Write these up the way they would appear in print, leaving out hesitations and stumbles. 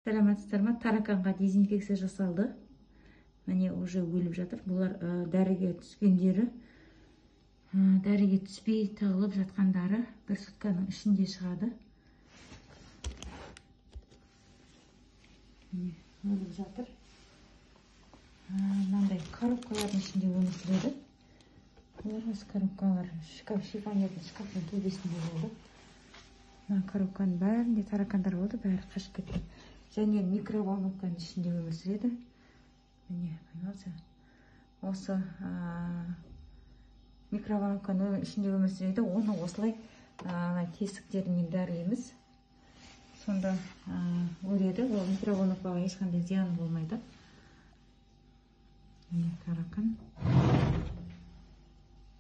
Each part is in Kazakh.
Саламатсыздар ма? Тараканға дезинфекция жасалды. Міне уже өліп жатыр. Бұлар дәріге түскендері, дәріге түспей тығылып жатқандары бір сутканың ішінде шығады. Міне өліп жатыр. Мынандай коробкалардың ішінде өмір сүреді. Бұлар осы коробкалар, шкаф, шифонердің шкафтың төбесінде болды. Мына коробканың бәрінде таракандар болды, бәрі қашып кетті. Және микроволновканың ішінде өмір сүреді. Міне, понимаете? Осы микроволновканың ішінде өмір сүреді. Оны осылай тесіктерінен дәрілейміз. Сонда өледі. Ол микроволновкаға ешқандай зияны болмайды. Міне таракан.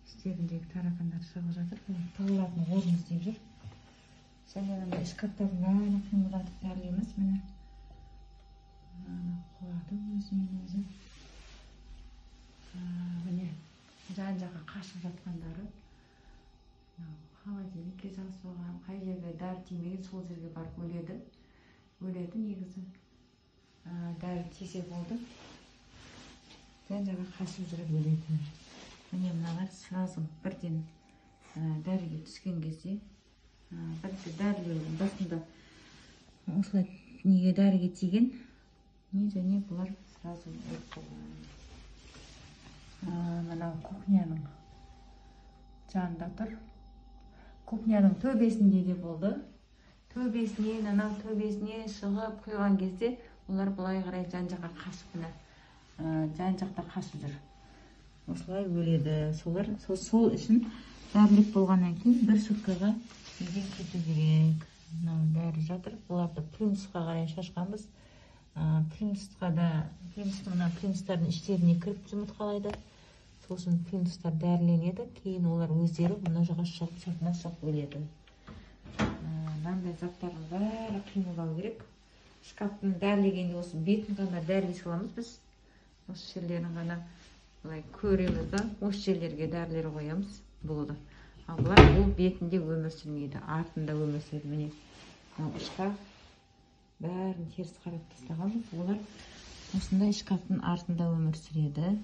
Іштеріндегі таракандар шығып жатыр. Тығылатын орын іздеп жүр. Және мынандай шкафтардың бәрін қимылдатып дәрілейміз. Міне құлады өзімен өзі. Міне жан жаққа қашып жатқандары. Холодильникке жабысып алған, қай жерге дәрі тимеген сол жерге барып өледі. Өледі негізі. Дәрі тисе болды. Жан жаққа қашып жүріп өледі. Міне мыналар сразу бірден дәріге түскен кезде, бірінші дәрілеудің басында осылай неге дәріге тиген, не және бұлар сразу өліп қалған. Мынау кухняның жанында тұр. Кухняның төбесінде де болды. Төбесінен, анау төбесіне шығып құйған кезде олар былай қарай жан жаққа қашып, мына жан жақта қашып жүр. Осылай өледі. Солар сол үшін дәрілеп болғаннан кейін бір суткаға үйден кету керек. Мынау дәрі жатыр. Бұларды плинтусқа қарай шашқанбыз. Плинтусқа да, плинтустың мына плинтустардың іштеріне кіріп жұмыртқалайды. Сосын плинтустар дәріленеді. Кейін олар өздері мына жаққа шығып, сыртына шығып өледі. Мынандай заттардың бәрі қимылдау керек. Шкафтың дәрілегенде осы бетін ғана дәрілей саламыз біз. Осы жерлерін ғана былай көреміз да, осы жерлерге дәрілер қоямыз, болды. Ал бұлар бұл бетінде өмір сүрмейді, артында өмір сүреді. Міне шкаф бәрін теріс қарап тастағанбыз. Олар осындай шкафтың артында өмір сүреді.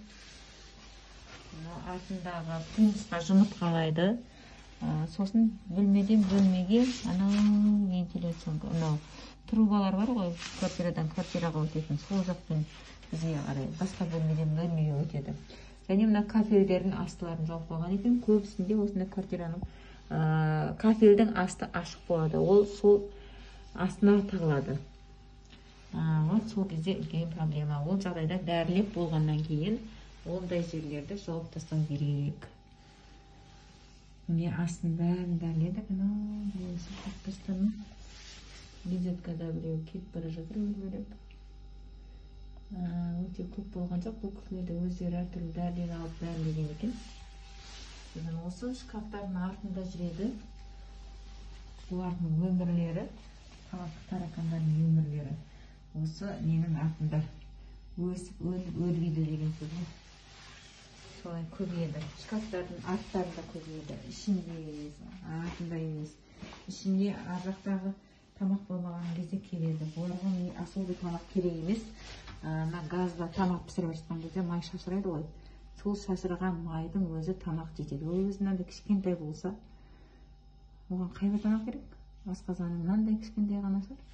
Мына артындағы плинтусқа жұмыртқалайды. Сосын бөлмеден бөлмеге анау вентиляционка, анау трубалар бар ғой, квартирадан квартираға өтетін, сол жақпен бізге қарай басқа бөлмеден бөлмеге өтеді. Және мына кафелдердің астыларын жауып қойған екен. Көбісінде осындай квартираның кафелдің асты ашық болады. Ол сол астына тығылады. Вот сол кезде үлкен проблема. Ол жағдайда дәрілеп болғаннан кейін ондай жерлерді жауып тастау керек. Міне астын бәрін дәріледік. Анау біреусі қап тастады. Визиткада біреу кетіп бара жатыр өрмелеп. Өте көп болған жоқ. Бұл кісілерді өздері әртүрлі дәрілер алып дәрілеген екен. Осы шкафтардың артында жүреді. Бұлардың өмірлері, таракандардың өмірлері осы ненің артында өсіп, өніп, өрбиді деген сөз ғой. Солай көбейеді. Шкафтардың арттарында көбейеді. Ішінде емес, артында емес. Ішінде ар жақтағы тамақ болмаған кезде келеді. Бұларға особый тамақ керек емес. Мына газда тамақ пісіріп жатқан кезде май шашырайды ғой. Сол шашыраған майдың өзі тамақ жетеді. Ол өзі мынандай кішкентай болса, оған қай бір тамақ керек? Асқазаны мынандай кішкентай ғана шығар.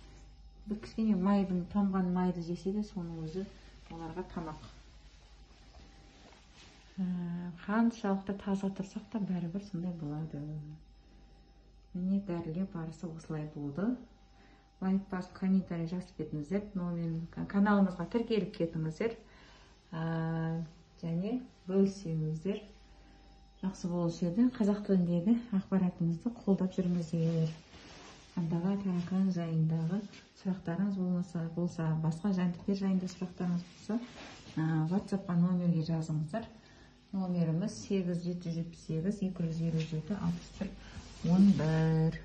Бір кішкене майдың, тамған майды жесе де, соның өзі оларға тамақ. Қаншалықты таза тұрсақ та бәрібір сондай болады. Міне дәрілеу барысы осылай болды. Лайк басып, комментарий жазып кетіңіздер. Номер каналымызға тіркеліп кетіңіздер. Және бөліссеңіздер жақсы болушы еді. Қазақ тіліндегі ақпаратымызды қолдап жүріңіздер. Андағы таракан жайындағы сұрақтарыңыз болса, басқа жәндіктер жайында сұрақтарыңыз болса, WhatsApp-қа номерге жазыңыздар. Номеріміз 8 778 257 61 11.